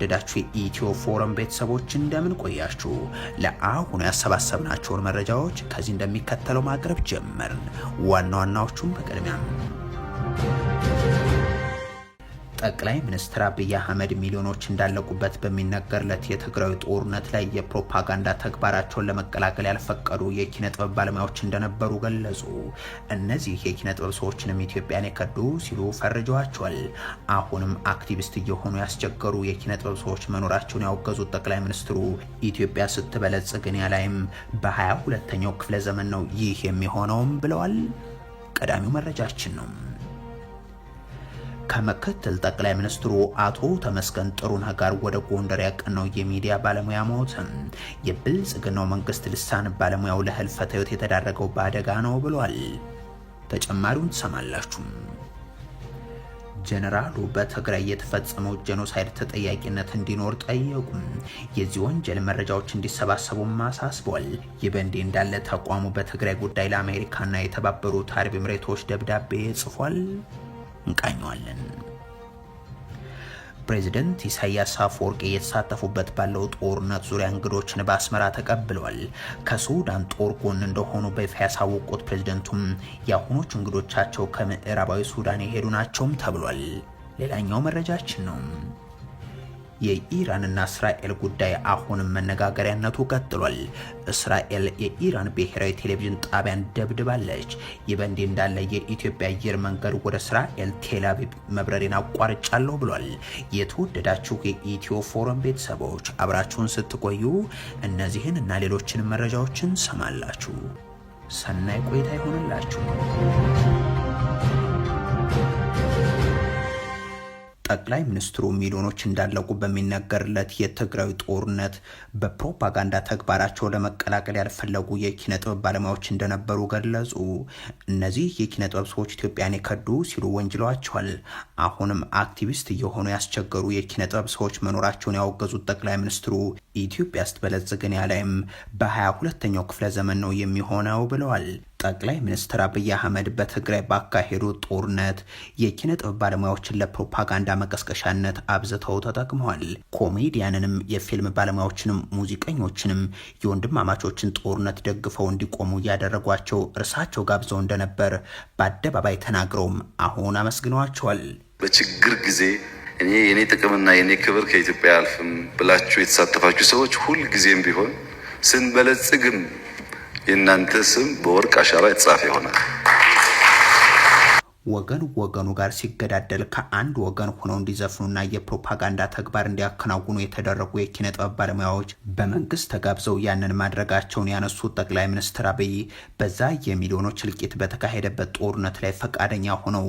የተወደዳችሁ የኢትዮ ፎረም ቤተሰቦች እንደምን ቆያችሁ? ለአሁኑ ያሰባሰብናቸውን መረጃዎች ከዚህ እንደሚከተለው ማቅረብ ጀመርን። ዋና ዋናዎቹም በቅድሚያም፣ ጠቅላይ ሚኒስትር አብይ አህመድ ሚሊዮኖች እንዳለቁበት በሚነገርለት የትግራዊ ጦርነት ላይ የፕሮፓጋንዳ ተግባራቸውን ለመቀላቀል ያልፈቀዱ የኪነ ጥበብ ባለሙያዎች እንደነበሩ ገለጹ። እነዚህ የኪነ ጥበብ ሰዎችንም ኢትዮጵያን የከዱ ሲሉ ፈርጀዋቸዋል። አሁንም አክቲቪስት እየሆኑ ያስቸገሩ የኪነ ጥበብ ሰዎች መኖራቸውን ያወገዙት ጠቅላይ ሚኒስትሩ ኢትዮጵያ ስትበለጽግ እኔ ላይም በ22ኛው ክፍለ ዘመን ነው ይህ የሚሆነውም ብለዋል። ቀዳሚው መረጃችን ነው። ከምክትል ጠቅላይ ሚኒስትሩ አቶ ተመስገን ጥሩነህ ጋር ወደ ጎንደር ያቀናው የሚዲያ ባለሙያ ሞት። የብልጽግናው መንግስት ልሳን ባለሙያው ለህልፈተ ህይወት የተዳረገው በአደጋ ነው ብሏል። ተጨማሪውን ትሰማላችሁ። ጀነራሉ በትግራይ የተፈጸመው ጄኖሳይድ ተጠያቂነት እንዲኖር ጠየቁ። የዚህ ወንጀል መረጃዎች እንዲሰባሰቡም አሳስቧል። ይህ በእንዲህ እንዳለ ተቋሙ በትግራይ ጉዳይ ለአሜሪካና የተባበሩት አረብ ኤምሬቶች ደብዳቤ ጽፏል። እንቃኘዋለን። ፕሬዚደንት ኢሳያስ አፈወርቂ እየተሳተፉበት ባለው ጦርነት ዙሪያ እንግዶችን በአስመራ ተቀብለዋል። ከሱዳን ጦር ጎን እንደሆኑ በይፋ ያሳወቁት ፕሬዚደንቱም የአሁኖቹ እንግዶቻቸው ከምዕራባዊ ሱዳን የሄዱ ናቸውም ተብሏል። ሌላኛው መረጃችን ነው። የኢራንና እስራኤል ጉዳይ አሁንም መነጋገሪያነቱ ቀጥሏል። እስራኤል የኢራን ብሔራዊ ቴሌቪዥን ጣቢያን ደብድባለች። ይህ በእንዲህ እንዳለ የኢትዮጵያ አየር መንገድ ወደ እስራኤል ቴልአቪቭ መብረሬን አቋርጫለሁ ብሏል። የተወደዳችሁ የኢትዮ ፎረም ቤተሰቦች አብራችሁን ስትቆዩ እነዚህን እና ሌሎችን መረጃዎችን ሰማላችሁ። ሰናይ ቆይታ ይሆንላችሁ። ጠቅላይ ሚኒስትሩ ሚሊዮኖች እንዳለቁ በሚነገርለት የትግራዊ ጦርነት በፕሮፓጋንዳ ተግባራቸው ለመቀላቀል ያልፈለጉ የኪነ ጥበብ ባለሙያዎች እንደነበሩ ገለጹ። እነዚህ የኪነ ጥበብ ሰዎች ኢትዮጵያን የከዱ ሲሉ ወንጅለዋቸዋል። አሁንም አክቲቪስት እየሆኑ ያስቸገሩ የኪነ ጥበብ ሰዎች መኖራቸውን ያወገዙት ጠቅላይ ሚኒስትሩ ኢትዮጵያ ስትበለጽግ እኔ ላይም በ22ኛው ክፍለ ዘመን ነው የሚሆነው ብለዋል። ጠቅላይ ሚኒስትር አብይ አህመድ በትግራይ ባካሄዱት ጦርነት የኪነ ጥበብ ባለሙያዎችን ለፕሮፓጋንዳ መቀስቀሻነት አብዝተው ተጠቅመዋል። ኮሜዲያንንም፣ የፊልም ባለሙያዎችንም፣ ሙዚቀኞችንም የወንድማማቾችን ጦርነት ደግፈው እንዲቆሙ እያደረጓቸው እርሳቸው ጋብዘው እንደነበር በአደባባይ ተናግረውም አሁን አመስግነዋቸዋል። በችግር ጊዜ እኔ የኔ ጥቅምና የኔ ክብር ከኢትዮጵያ አያልፍም ብላችሁ የተሳተፋችሁ ሰዎች ሁል ጊዜም ቢሆን ስንበለጽግም የእናንተ ስም በወርቅ አሻራ የተጻፈ ይሆናል። ወገን ወገኑ ጋር ሲገዳደል ከአንድ ወገን ሆነው እንዲዘፍኑና የፕሮፓጋንዳ ተግባር እንዲያከናውኑ የተደረጉ የኪነ ጥበብ ባለሙያዎች በመንግስት ተጋብዘው ያንን ማድረጋቸውን ያነሱት ጠቅላይ ሚኒስትር አብይ በዛ የሚሊዮኖች እልቂት በተካሄደበት ጦርነት ላይ ፈቃደኛ ሆነው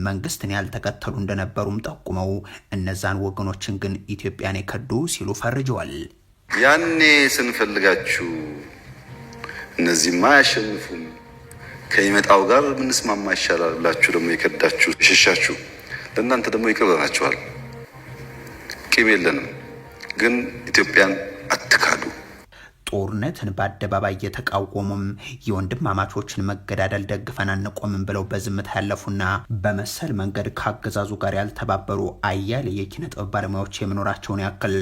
መንግስትን ያልተከተሉ እንደነበሩም ጠቁመው እነዛን ወገኖችን ግን ኢትዮጵያን የከዱ ሲሉ ፈርጀዋል። ያኔ ስንፈልጋችሁ እነዚህማ አያሸንፉም ከሚመጣው ጋር ምንስማማ ይሻላል ብላችሁ ደግሞ የከዳችሁ የሸሻችሁ ለእናንተ ደግሞ ይቅር ብለናችኋል። ቂም የለንም፣ ግን ኢትዮጵያን አትካዱ። ጦርነትን በአደባባይ እየተቃወሙም የወንድማማቾችን መገዳደል ደግፈን አንቆምም ብለው በዝምታ ያለፉና በመሰል መንገድ ከአገዛዙ ጋር ያልተባበሩ አያሌ የኪነ ጥበብ ባለሙያዎች የመኖራቸውን ያክል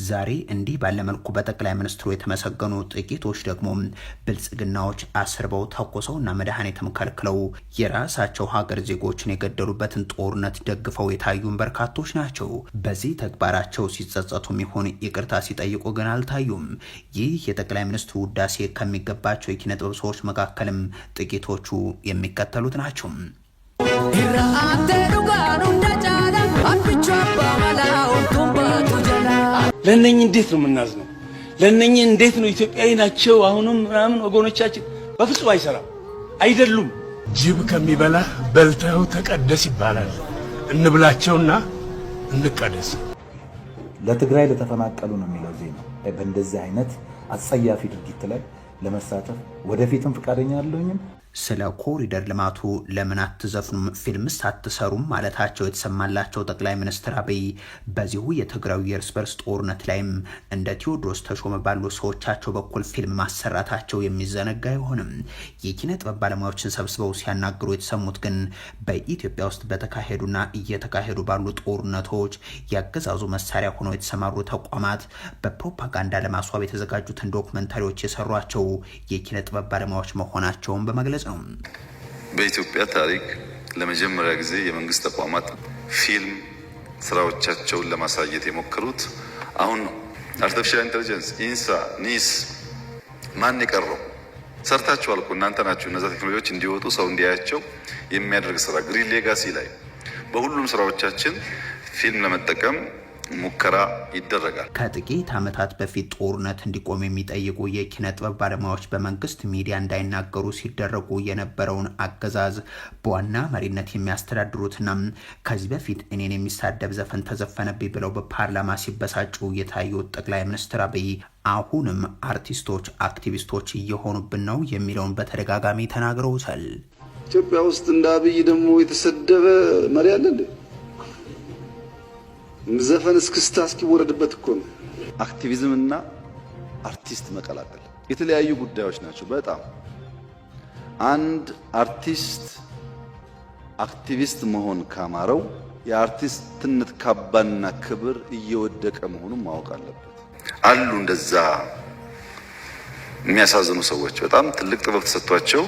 ዛሬ እንዲህ ባለ መልኩ በጠቅላይ ሚኒስትሩ የተመሰገኑ ጥቂቶች ደግሞ ብልጽግናዎች አስርበው ተኩሰውና መድኃኒትም ከልክለው የራሳቸው ሀገር ዜጎችን የገደሉበትን ጦርነት ደግፈው የታዩን በርካቶች ናቸው። በዚህ ተግባራቸው ሲጸጸቱም ይሁን ይቅርታ ሲጠይቁ ግን አልታዩም። ይህ የጠቅላይ ሚኒስትሩ ውዳሴ ከሚገባቸው የኪነ ጥበብ ሰዎች መካከልም ጥቂቶቹ የሚከተሉት ናቸው። ለእነኝህ እንዴት ነው የምናዝነው? ለእነኝህ እንዴት ነው ኢትዮጵያዊ ናቸው አሁንም ምናምን ወገኖቻችን፣ በፍጹም አይሰራም፣ አይደሉም። ጅብ ከሚበላህ በልተኸው ተቀደስ ይባላል። እንብላቸውና እንቀደስ። ለትግራይ ለተፈናቀሉ ነው የሚለው ዜና። በእንደዚህ አይነት አጸያፊ ድርጊት ላይ ለመሳተፍ ወደፊትም ፈቃደኛ አለኝም። ስለ ኮሪደር ልማቱ ለምን አትዘፍኑም፣ ፊልምስ አትሰሩም ማለታቸው የተሰማላቸው ጠቅላይ ሚኒስትር አብይ በዚሁ የትግራዩ የእርስ በርስ ጦርነት ላይም እንደ ቴዎድሮስ ተሾመ ባሉ ሰዎቻቸው በኩል ፊልም ማሰራታቸው የሚዘነጋ አይሆንም። የኪነ ጥበብ ባለሙያዎችን ሰብስበው ሲያናግሩ የተሰሙት ግን በኢትዮጵያ ውስጥ በተካሄዱና እየተካሄዱ ባሉ ጦርነቶች ያገዛዙ መሳሪያ ሆነው የተሰማሩ ተቋማት በፕሮፓጋንዳ ለማስዋብ የተዘጋጁትን ዶክመንታሪዎች የሰሯቸው የኪነ ጥበብ ባለሙያዎች መሆናቸውን በመግለጽ ነው። በኢትዮጵያ ታሪክ ለመጀመሪያ ጊዜ የመንግስት ተቋማት ፊልም ስራዎቻቸውን ለማሳየት የሞከሩት አሁን ነው። Artificial intelligence፣ ኢንሳ፣ ኒስ ማን የቀረው ሰርታችኋል እኮ እናንተ ናችሁ። እነዛ ቴክኖሎጂዎች እንዲወጡ ሰው እንዲያያቸው የሚያደርግ ስራ Green Legacy ላይ በሁሉም ስራዎቻችን ፊልም ለመጠቀም ሙከራ ይደረጋል። ከጥቂት ዓመታት በፊት ጦርነት እንዲቆም የሚጠይቁ የኪነ ጥበብ ባለሙያዎች በመንግስት ሚዲያ እንዳይናገሩ ሲደረጉ የነበረውን አገዛዝ በዋና መሪነት የሚያስተዳድሩትና ከዚህ በፊት እኔን የሚሳደብ ዘፈን ተዘፈነብኝ ብለው በፓርላማ ሲበሳጩ የታዩት ጠቅላይ ሚኒስትር አብይ አሁንም አርቲስቶች አክቲቪስቶች እየሆኑብን ነው የሚለውን በተደጋጋሚ ተናግረውታል። ኢትዮጵያ ውስጥ እንደ አብይ ደግሞ የተሰደበ መሪ አለ እንዴ? ዘፈን እስክስታ እስኪወረድበት እኮ ነው። አክቲቪዝም እና አርቲስት መቀላቀል የተለያዩ ጉዳዮች ናቸው። በጣም አንድ አርቲስት አክቲቪስት መሆን ካማረው የአርቲስትነት ካባና ክብር እየወደቀ መሆኑን ማወቅ አለበት። አሉ እንደዛ የሚያሳዝኑ ሰዎች፣ በጣም ትልቅ ጥበብ ተሰጥቷቸው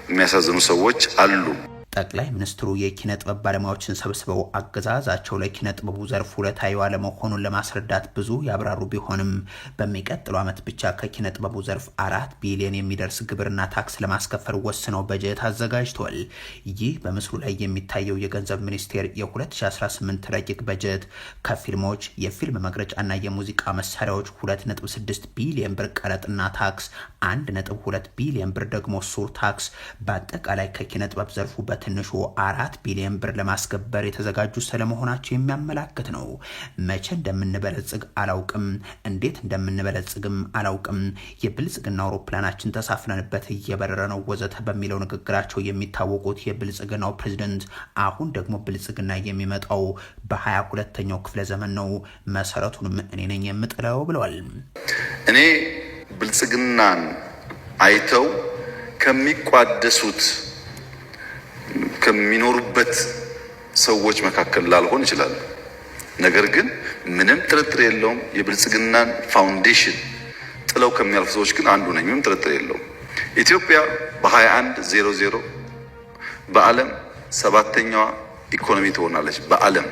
የሚያሳዝኑ ሰዎች አሉ። ጠቅላይ ሚኒስትሩ የኪነ ጥበብ ባለሙያዎችን ሰብስበው አገዛዛቸው ለኪነ ጥበቡ ዘርፍ ውለታ የዋለ መሆኑን ለማስረዳት ብዙ ያብራሩ ቢሆንም በሚቀጥለው ዓመት ብቻ ከኪነ ጥበቡ ዘርፍ 4 ቢሊዮን የሚደርስ ግብርና ታክስ ለማስከፈል ወስነው በጀት አዘጋጅቷል። ይህ በምስሉ ላይ የሚታየው የገንዘብ ሚኒስቴር የ2018 ረቂቅ በጀት ከፊልሞች የፊልም መቅረጫና የሙዚቃ መሳሪያዎች 2.6 ቢሊዮን ብር ቀረጥና ታክስ፣ 1.2 ቢሊዮን ብር ደግሞ ሱር ታክስ፣ በአጠቃላይ ከኪነ ጥበብ ዘርፉ በትንሹ 4 ቢሊዮን ብር ለማስገበር የተዘጋጁ ስለመሆናቸው የሚያመላክት ነው። መቼ እንደምንበለጽግ አላውቅም፣ እንዴት እንደምንበለጽግም አላውቅም፣ የብልጽግና አውሮፕላናችን ተሳፍረንበት እየበረረ ነው ወዘተ በሚለው ንግግራቸው የሚታወቁት የብልጽግናው ፕሬዝደንት አሁን ደግሞ ብልጽግና የሚመጣው በ22ኛው ክፍለ ዘመን ነው፣ መሰረቱንም እኔ ነኝ የምጥለው ብለዋል። እኔ ብልጽግናን አይተው ከሚቋደሱት ከሚኖሩበት ሰዎች መካከል ላልሆን ይችላል። ነገር ግን ምንም ጥርጥር የለውም የብልጽግናን foundation ጥለው ከሚያልፉ ሰዎች ግን አንዱ ነኝ። ምንም ጥርጥር የለውም። ኢትዮጵያ በ2100 በዓለም 7ኛዋ ኢኮኖሚ ትሆናለች። በዓለም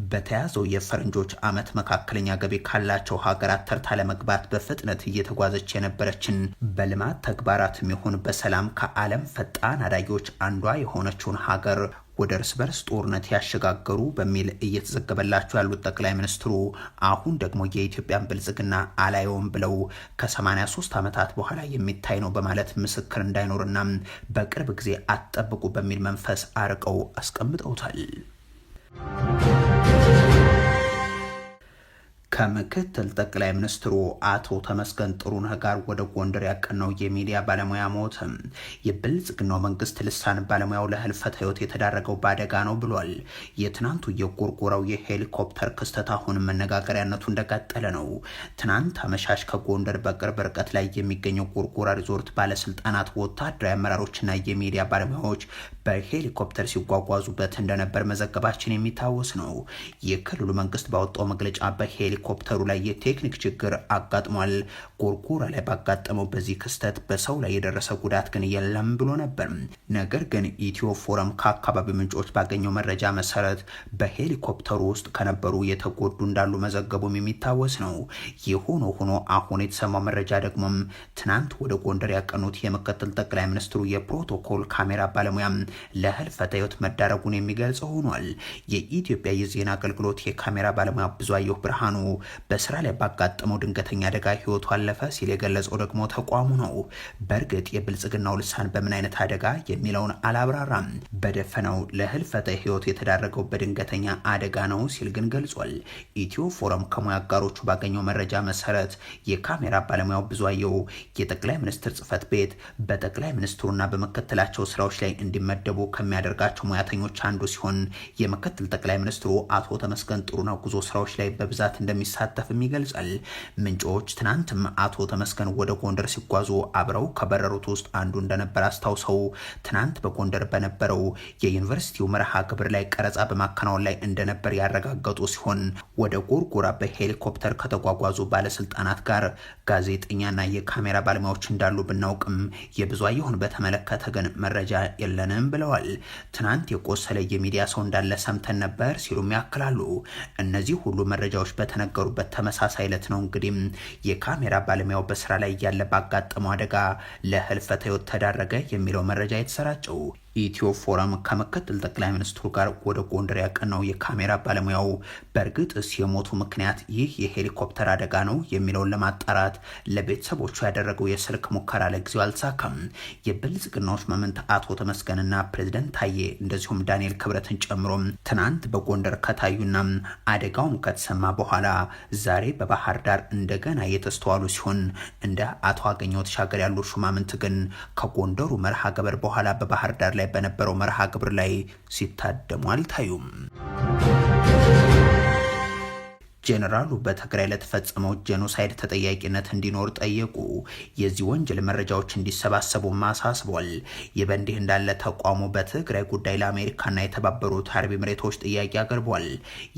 በተያዘው የፈረንጆች ዓመት መካከለኛ ገቢ ካላቸው ሀገራት ተርታ ለመግባት በፍጥነት እየተጓዘች የነበረችን በልማት ተግባራትም ይሁን በሰላም ከዓለም ፈጣን አዳጊዎች አንዷ የሆነችውን ሀገር ወደ እርስ በርስ ጦርነት ያሸጋገሩ በሚል እየተዘገበላቸው ያሉት ጠቅላይ ሚኒስትሩ አሁን ደግሞ የኢትዮጵያን ብልጽግና አላየውም ብለው ከ83 ዓመታት በኋላ የሚታይ ነው በማለት ምስክር እንዳይኖርና በቅርብ ጊዜ አትጠብቁ በሚል መንፈስ አርቀው አስቀምጠውታል። ከምክትል ጠቅላይ ሚኒስትሩ አቶ ተመስገን ጥሩነህ ጋር ወደ ጎንደር ያቀናው የሚዲያ ባለሙያ ሞተ። የብልጽግናው መንግስት ልሳን ባለሙያው ለህልፈተ ህይወት የተዳረገው በአደጋ ነው ብሏል። የትናንቱ የጎርጎራው የሄሊኮፕተር ክስተት አሁን መነጋገሪያነቱ እንደቀጠለ ነው። ትናንት አመሻሽ ከጎንደር በቅርብ ርቀት ላይ የሚገኘው ጎርጎራ ሪዞርት ባለስልጣናት፣ ወታደራዊ አመራሮችና የሚዲያ ባለሙያዎች በሄሊኮፕተር ሲጓጓዙበት እንደነበር መዘገባችን የሚታወስ ነው። የክልሉ መንግስት ባወጣው መግለጫ በሄሊኮፕተሩ ላይ የቴክኒክ ችግር አጋጥሟል፣ ጎርጎራ ላይ ባጋጠመው በዚህ ክስተት በሰው ላይ የደረሰ ጉዳት ግን የለም ብሎ ነበር። ነገር ግን ኢትዮ ፎረም ከአካባቢ ምንጮች ባገኘው መረጃ መሰረት በሄሊኮፕተሩ ውስጥ ከነበሩ የተጎዱ እንዳሉ መዘገቡም የሚታወስ ነው። የሆኖ ሆኖ አሁን የተሰማው መረጃ ደግሞም ትናንት ወደ ጎንደር ያቀኑት የምክትል ጠቅላይ ሚኒስትሩ የፕሮቶኮል ካሜራ ባለሙያ ለህልፈተ ህይወት መዳረጉን የሚገልጽ ሆኗል። የኢትዮጵያ የዜና አገልግሎት የካሜራ ባለሙያ ብዙአየሁ ብርሃኑ በስራ ላይ ባጋጠመው ድንገተኛ አደጋ ህይወቱ አለፈ ሲል የገለጸው ደግሞ ተቋሙ ነው። በእርግጥ የብልጽግናው ልሳን በምን አይነት አደጋ የሚለውን አላብራራም። በደፈናው ለህልፈተ ህይወቱ የተዳረገው በድንገተኛ አደጋ ነው ሲል ግን ገልጿል። ኢትዮ ፎረም ከሙያ አጋሮቹ ባገኘው መረጃ መሰረት የካሜራ ባለሙያው ብዙአየሁ የጠቅላይ ሚኒስትር ጽህፈት ቤት በጠቅላይ ሚኒስትሩና በምክትላቸው ስራዎች ላይ እንዲመደቡ ከሚያደርጋቸው ሙያተኞች አንዱ ሲሆን የምክትል ጠቅላይ ሚኒስትሩ አቶ ተመስገን ጥሩነህ ጉዞ ስራዎች ላይ በብዛት እንደሚሳተፍም ይገልጻል። ምንጮች ትናንትም አቶ ተመስገን ወደ ጎንደር ሲጓዙ አብረው ከበረሩት ውስጥ አንዱ እንደነበር አስታውሰው ትናንት በጎንደር በነበረው የዩኒቨርሲቲው መርሃ ግብር ላይ ቀረጻ በማከናወን ላይ እንደነበር ያረጋገጡ ሲሆን ወደ ጎርጎራ በሄሊኮፕተር ከተጓጓዙ ባለስልጣናት ጋር ጋዜጠኛና የካሜራ ባለሙያዎች እንዳሉ ብናውቅም የብዙአየሁን በተመለከተ ግን መረጃ የለንም ብለዋል። ትናንት የቆሰለ የሚዲያ ሰው እንዳለ ሰምተን ነበር ሲሉም ያክላሉ። እነዚህ ሁሉ መረጃዎች በተነገሩበት ተመሳሳይ ዕለት ነው እንግዲህ የካሜራ ባለሙያው በስራ ላይ እያለ ባጋጠመው አደጋ ለህልፈተ ህይወት ተዳረገ የሚለው መረጃ የተሰራጨው። ኢትዮ ፎረም ከምክትል ጠቅላይ ሚኒስትሩ ጋር ወደ ጎንደር ያቀናው የካሜራ ባለሙያው በእርግጥስ የሞቱ ምክንያት ይህ የሄሊኮፕተር አደጋ ነው የሚለውን ለማጣራት ለቤተሰቦቹ ያደረገው የስልክ ሙከራ ለጊዜው አልተሳካም። የብልጽግናዎች መምንት አቶ ተመስገንና ፕሬዝደንት ታዬ እንደዚሁም ዳንኤል ክብረትን ጨምሮ ትናንት በጎንደር ከታዩና አደጋውም ከተሰማ በኋላ ዛሬ በባህር ዳር እንደገና የተስተዋሉ ሲሆን እንደ አቶ አገኘሁ ተሻገር ያሉ ሹማምንት ግን ከጎንደሩ መርሃ ግብር በኋላ በባህር ዳር ላይ በነበረው መርሃ ግብር ላይ ሲታደሙ አልታዩም። ጄኔራሉ በትግራይ ለተፈጸመው ጄኖሳይድ ተጠያቂነት እንዲኖር ጠየቁ። የዚህ ወንጀል መረጃዎች እንዲሰባሰቡ አሳስቧል። ይህ በእንዲህ እንዳለ ተቋሙ በትግራይ ጉዳይ ለአሜሪካና የተባበሩት አረብ ኤሚሬቶች ጥያቄ አቅርቧል።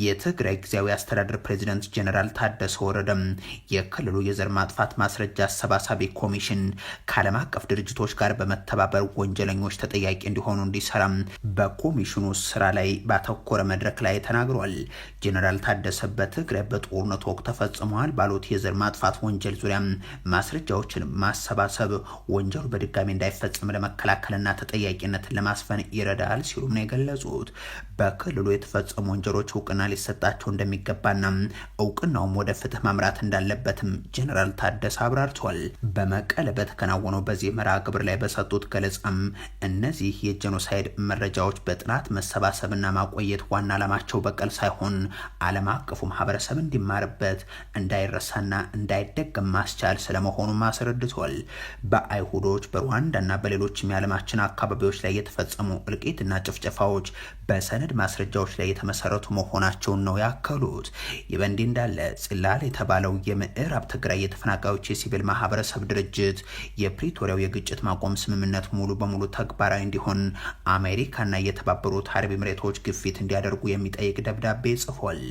የትግራይ ጊዜያዊ አስተዳደር ፕሬዚደንት ጄኔራል ታደሰ ወረደም የክልሉ የዘር ማጥፋት ማስረጃ አሰባሳቢ ኮሚሽን ከዓለም አቀፍ ድርጅቶች ጋር በመተባበር ወንጀለኞች ተጠያቂ እንዲሆኑ እንዲሰራም በኮሚሽኑ ስራ ላይ ባተኮረ መድረክ ላይ ተናግሯል። ጄኔራል ታደሰ በትግራይ በጦርነቱ ወቅት ተፈጽመዋል ባሉት የዘር ማጥፋት ወንጀል ዙሪያ ማስረጃዎችን ማሰባሰብ ወንጀሉ በድጋሚ እንዳይፈጸም ለመከላከልና ተጠያቂነትን ለማስፈን ይረዳል ሲሉም ነው የገለጹት። በክልሉ የተፈጸሙ ወንጀሎች እውቅና ሊሰጣቸው እንደሚገባና እውቅናውም ወደ ፍትህ ማምራት እንዳለበትም ጄኔራል ታደሰ አብራርተዋል። በመቀለ በተከናወነው በዚህ መርሃ ግብር ላይ በሰጡት ገለጻም እነዚህ የጄኖሳይድ መረጃዎች በጥናት መሰባሰብና ማቆየት ዋና ዓላማቸው በቀል ሳይሆን ዓለም አቀፉ ማህበረሰብ እንዲማርበት እንዳይረሳና እንዳይደገም ማስቻል ስለመሆኑም አስረድቷል። በአይሁዶች በሩዋንዳና በሌሎችም የዓለማችን አካባቢዎች ላይ የተፈጸሙ እልቂትና ጭፍጨፋዎች በሰነድ ማስረጃዎች ላይ የተመሰረቱ መሆናቸውን ነው ያከሉት። ይህ በእንዲህ እንዳለ ጽላል የተባለው የምዕራብ ትግራይ የተፈናቃዮች የሲቪል ማህበረሰብ ድርጅት የፕሪቶሪያው የግጭት ማቆም ስምምነት ሙሉ በሙሉ ተግባራዊ እንዲሆን አሜሪካና የተባበሩት አረብ ኤሚሬቶች ግፊት እንዲያደርጉ የሚጠይቅ ደብዳቤ ጽፏል።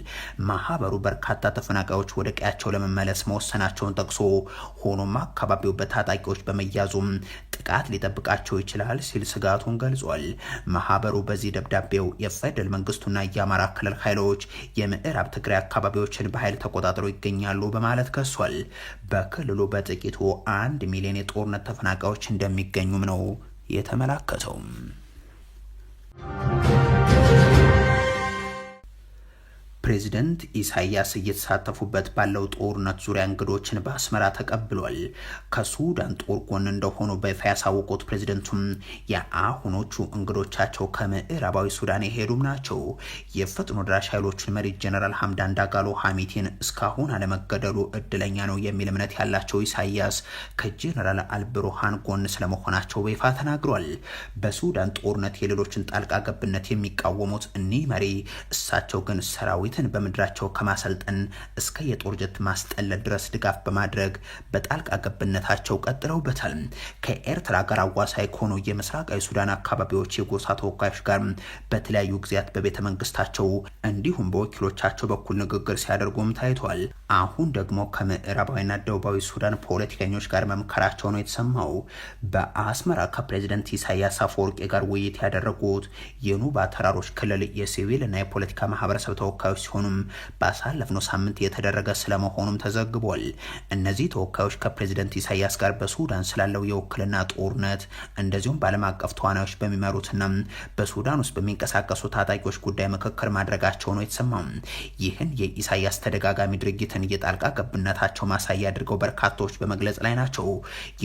ማህበሩ በርካታ ተፈናቃዮች ወደ ቀያቸው ለመመለስ መወሰናቸውን ጠቅሶ ሆኖም አካባቢው በታጣቂዎች በመያዙም ጥቃት ሊጠብቃቸው ይችላል ሲል ስጋቱን ገልጿል። ማህበሩ በዚህ ደብዳቤው የፌደራል መንግስቱና የአማራ ክልል ኃይሎች የምዕራብ ትግራይ አካባቢዎችን በኃይል ተቆጣጥረው ይገኛሉ በማለት ከሷል። በክልሉ በጥቂቱ 1 ሚሊዮን የጦርነት ተፈናቃዮች እንደሚገኙም ነው የተመላከተው። ፕሬዚደንት ኢሳያስ እየተሳተፉበት ባለው ጦርነት ዙሪያ እንግዶችን በአስመራ ተቀብሏል። ከሱዳን ጦር ጎን እንደሆኑ በይፋ ያሳወቁት ፕሬዚደንቱም የአሁኖቹ እንግዶቻቸው ከምዕራባዊ ሱዳን የሄዱም ናቸው። የፈጥኖ ደራሽ ኃይሎችን መሪ ጀነራል ሀምዳን ዳጋሎ ሀሚቲን እስካሁን አለመገደሉ እድለኛ ነው የሚል እምነት ያላቸው ኢሳያስ ከጀነራል አልብሩሃን ጎን ስለመሆናቸው በይፋ ተናግሯል። በሱዳን ጦርነት የሌሎችን ጣልቃ ገብነት የሚቃወሙት እኒህ መሪ እሳቸው ግን ሰራዊት በምድራቸው ከማሰልጠን እስከ የጦር ጀት ማስጠለል ድረስ ድጋፍ በማድረግ በጣልቃ ገብነታቸው ቀጥለውበታል። ከኤርትራ ጋር አዋሳኝ ከሆኑ የምስራቃዊ ሱዳን አካባቢዎች የጎሳ ተወካዮች ጋር በተለያዩ ጊዜያት በቤተ መንግስታቸው እንዲሁም በወኪሎቻቸው በኩል ንግግር ሲያደርጉም ታይቷል። አሁን ደግሞ ከምዕራባዊና ደቡባዊ ሱዳን ፖለቲከኞች ጋር መምከራቸው ነው የተሰማው። በአስመራ ከፕሬዚደንት ኢሳያስ አፈወርቂ ጋር ውይይት ያደረጉት የኑባ ተራሮች ክልል የሲቪል እና የፖለቲካ ማህበረሰብ ተወካዮች ሲሆኑም ባሳለፍነው ሳምንት የተደረገ ስለመሆኑም ተዘግቧል። እነዚህ ተወካዮች ከፕሬዚደንት ኢሳያስ ጋር በሱዳን ስላለው የውክልና ጦርነት እንደዚሁም በዓለም አቀፍ ተዋናዮች በሚመሩትና በሱዳን ውስጥ በሚንቀሳቀሱ ታጣቂዎች ጉዳይ ምክክር ማድረጋቸው ነው የተሰማው። ይህን የኢሳያስ ተደጋጋሚ ድርጊትን የጣልቃ ገብነታቸው ማሳያ አድርገው በርካቶች በመግለጽ ላይ ናቸው።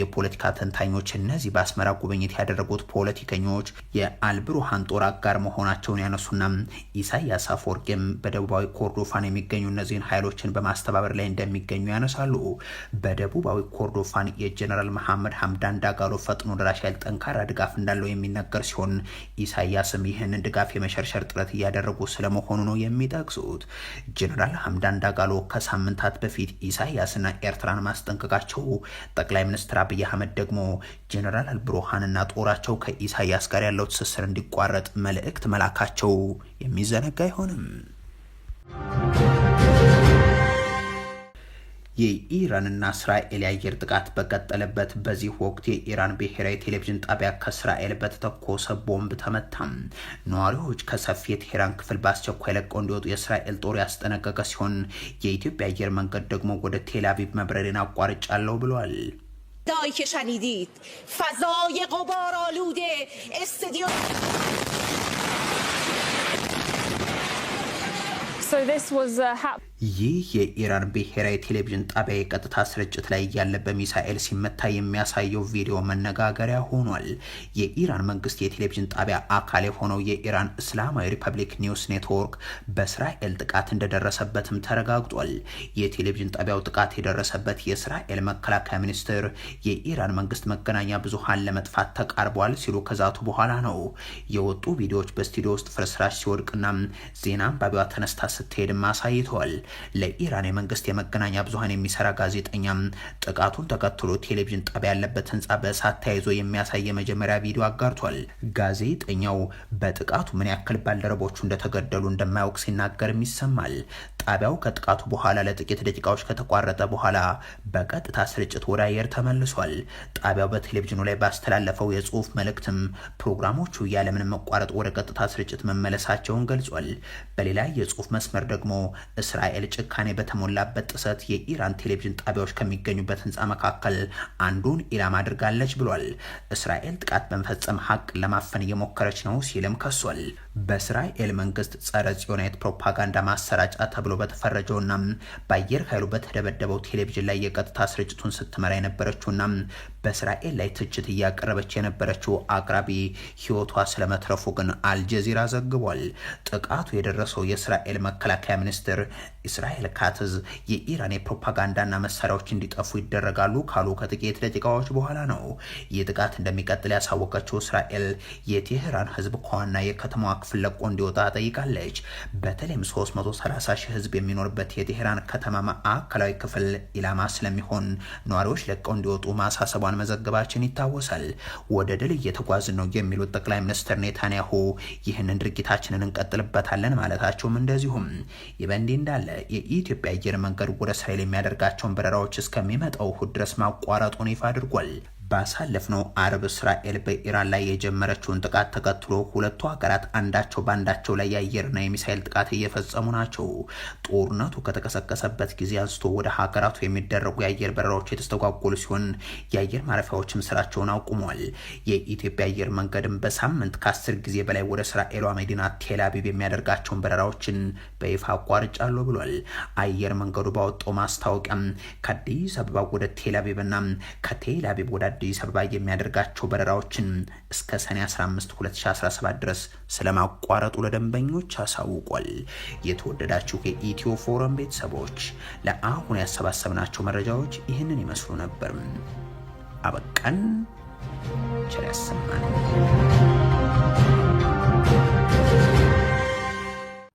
የፖለቲካ ተንታኞች እነዚህ በአስመራ ጉብኝት ያደረጉት ፖለቲከኞች የአልብሩሃን ጦር አጋር መሆናቸውን ያነሱና ኢሳያስ አፈወርቂም በደቡባዊ ኮርዶፋን የሚገኙ እነዚህን ኃይሎችን በማስተባበር ላይ እንደሚገኙ ያነሳሉ። በደቡባዊ ኮርዶፋን የጀነራል መሐመድ ሀምዳን ዳጋሎ ፈጥኖ ደራሽ ኃይል ጠንካራ ድጋፍ እንዳለው የሚነገር ሲሆን ኢሳያስም ይህንን ድጋፍ የመሸርሸር ጥረት እያደረጉ ስለመሆኑ ነው የሚጠቅሱት። ጀነራል ሀምዳን ዳጋሎ ከሳምንታት በፊት ኢሳያስና ኤርትራን ማስጠንቀቃቸው፣ ጠቅላይ ሚኒስትር አብይ አህመድ ደግሞ ጀነራል አልብሩሃንና ጦራቸው ከኢሳያስ ጋር ያለው ትስስር እንዲቋረጥ መልእክት መላካቸው የሚዘነጋ አይሆንም። የኢራንና እስራኤል የአየር ጥቃት በቀጠለበት በዚህ ወቅት የኢራን ብሔራዊ ቴሌቪዥን ጣቢያ ከእስራኤል በተተኮሰ ቦምብ ተመታም። ነዋሪዎች ከሰፊ የቴሄራን ክፍል በአስቸኳይ ለቀው እንዲወጡ የእስራኤል ጦር ያስጠነቀቀ ሲሆን የኢትዮጵያ አየር መንገድ ደግሞ ወደ ቴል አቪቭ መብረሬን አቋርጫለሁ ብሏል። صدایی که شنیدید فضای غبارآلود استودیو So this was ይህ የኢራን ብሔራዊ ቴሌቪዥን ጣቢያ የቀጥታ ስርጭት ላይ ያለ በሚሳኤል ሲመታ የሚያሳየው ቪዲዮ መነጋገሪያ ሆኗል። የኢራን መንግስት የቴሌቪዥን ጣቢያ አካል የሆነው የኢራን እስላማዊ ሪፐብሊክ ኒውስ ኔትወርክ በእስራኤል ጥቃት እንደደረሰበትም ተረጋግጧል። የቴሌቪዥን ጣቢያው ጥቃት የደረሰበት የእስራኤል መከላከያ ሚኒስትር የኢራን መንግስት መገናኛ ብዙሃን ለመጥፋት ተቃርቧል ሲሉ ከዛቱ በኋላ ነው። የወጡ ቪዲዮዎች በስቱዲዮ ውስጥ ፍርስራሽ ሲወድቅና ዜና አንባቢዋ ተነስታ ስትሄድም አሳይተዋል። ለኢራን የመንግስት የመገናኛ ብዙሃን የሚሰራ ጋዜጠኛ ጥቃቱን ተከትሎ ቴሌቪዥን ጣቢያ ያለበት ህንፃ በእሳት ተያይዞ የሚያሳይ የመጀመሪያ ቪዲዮ አጋርቷል። ጋዜጠኛው በጥቃቱ ምን ያክል ባልደረቦቹ እንደተገደሉ እንደማያውቅ ሲናገርም ይሰማል። ጣቢያው ከጥቃቱ በኋላ ለጥቂት ደቂቃዎች ከተቋረጠ በኋላ በቀጥታ ስርጭት ወደ አየር ተመልሷል። ጣቢያው በቴሌቪዥኑ ላይ ባስተላለፈው የጽሁፍ መልእክትም ፕሮግራሞቹ ያለምንም መቋረጥ ወደ ቀጥታ ስርጭት መመለሳቸውን ገልጿል። በሌላ የጽሁፍ መስመር ደግሞ እስራኤል ጭካኔ በተሞላበት ጥሰት የኢራን ቴሌቪዥን ጣቢያዎች ከሚገኙበት ህንፃ መካከል አንዱን ኢላማ አድርጋለች ብሏል። እስራኤል ጥቃት በመፈጸም ሀቅ ለማፈን እየሞከረች ነው ሲልም ከሷል። በእስራኤል መንግስት ጸረ ጽዮናዊት ፕሮፓጋንዳ ማሰራጫ ተብሎ በተፈረጀውና በአየር ኃይሉ በተደበደበው ቴሌቪዥን ላይ የቀጥታ ስርጭቱን ስትመራ የነበረችውና በእስራኤል ላይ ትችት እያቀረበች የነበረችው አቅራቢ ህይወቷ ስለመትረፉ ግን አልጀዚራ ዘግቧል። ጥቃቱ የደረሰው የእስራኤል መከላከያ ሚኒስትር እስራኤል ካትዝ የኢራን የፕሮፓጋንዳና መሳሪያዎች እንዲጠፉ ይደረጋሉ ካሉ ከጥቂት ደቂቃዎች በኋላ ነው። ይህ ጥቃት እንደሚቀጥል ያሳወቀችው እስራኤል የቴህራን ህዝብ ከዋና የከተማዋ ክፍል ለቆ እንዲወጣ ጠይቃለች። በተለይም 330 ሺህ ህዝብ የሚኖርበት የቴህራን ከተማ ማዕከላዊ ክፍል ኢላማ ስለሚሆን ነዋሪዎች ለቀው እንዲወጡ ማሳሰቧን መዘገባችን ይታወሳል። ወደ ድል እየተጓዝን ነው የሚሉት ጠቅላይ ሚኒስትር ኔታንያሁ ይህንን ድርጊታችንን እንቀጥልበታለን ማለታቸውም እንደዚሁም። ይህ በእንዲህ እንዳለ የኢትዮጵያ አየር መንገድ ወደ እስራኤል የሚያደርጋቸውን በረራዎች እስከሚመጣው እሁድ ድረስ ማቋረጡን ይፋ አድርጓል። ባሳለፍነው አርብ እስራኤል በኢራን ላይ የጀመረችውን ጥቃት ተከትሎ ሁለቱ ሀገራት አንዳቸው በአንዳቸው ላይ የአየርና የሚሳይል ጥቃት እየፈጸሙ ናቸው። ጦርነቱ ከተቀሰቀሰበት ጊዜ አንስቶ ወደ ሀገራቱ የሚደረጉ የአየር በረራዎች የተስተጓጎሉ ሲሆን የአየር ማረፊያዎችም ስራቸውን አቁመዋል። የኢትዮጵያ አየር መንገድም በሳምንት ከ10 ጊዜ በላይ ወደ እስራኤሏ መዲና ቴል አቪቭ የሚያደርጋቸውን በረራዎችን በይፋ አቋርጫለሁ ብሏል። አየር መንገዱ ባወጣው ማስታወቂያም ከአዲስ አበባ ወደ ቴል አቪቭና ከቴል አቪቭ ወደ አዲስ አበባ የሚያደርጋቸው በረራዎችን እስከ ሰኔ 15 2017 ድረስ ስለማቋረጡ ለደንበኞች አሳውቋል። የተወደዳችሁ የኢትዮ ፎረም ቤተሰቦች ለአሁን ያሰባሰብናቸው መረጃዎች ይህንን ይመስሉ ነበር። አበቃን። ቸር ያሰማን።